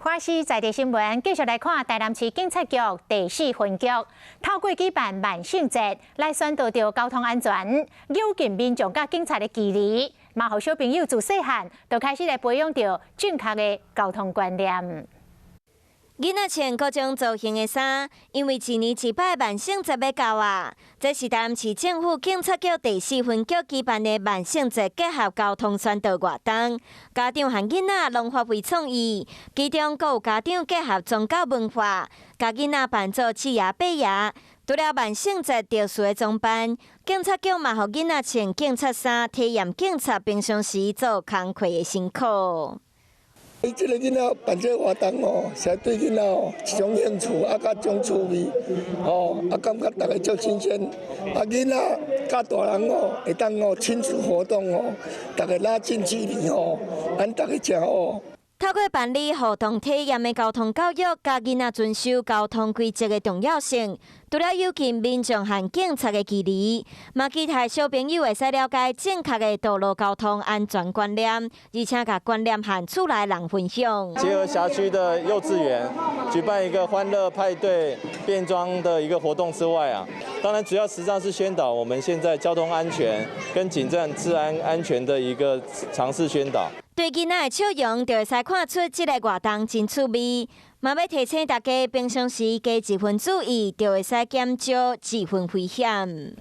華視在地新聞繼續來看台南市警察局第四分局，透過舉辦萬聖節來宣導著交通安全，友近民眾佮警察的距離，嘛予小朋友自細漢就開始來培養著正確的交通觀念。囡仔穿各種造型的衫，因為一年一擺萬聖節欲到啊！這是台南市政府警察局第四分局舉辦的萬聖節結合交通宣導活動，家長和囡仔攏發揮創意，其中閣有家長結合宗教文化，共囡仔扮做七爺八爺。除了萬聖節特殊的裝扮，警察局嘛予囡仔穿警察衫，體驗警察平常時做工課的辛苦。這个囡仔辦這個活動哦，實在對囡仔哦一種興趣，啊，佮種趣味，哦，啊，感覺逐个足新鮮。啊，囡仔佮大人哦，會當哦親子活動哦，逐个拉近距離哦，咱逐个誠好。透過辦理互動體驗的交通教育，教囡仔遵守交通規則的重要性，除了友近民眾和警察的距離，嘛期待小朋友會使了解正確的道路交通安全觀念，而且共觀念和厝內人分享。結合轄區的幼稚園舉辦一個歡樂派對變裝的一個活動之外啊，當然主要實際上是宣導我們現在交通安全跟警政治安安全的一個常識宣導。對囡仔的笑容，就會使看出這个活動真趣味。嘛欲提醒大家，平常時加一分注意，就會使減少一分危險。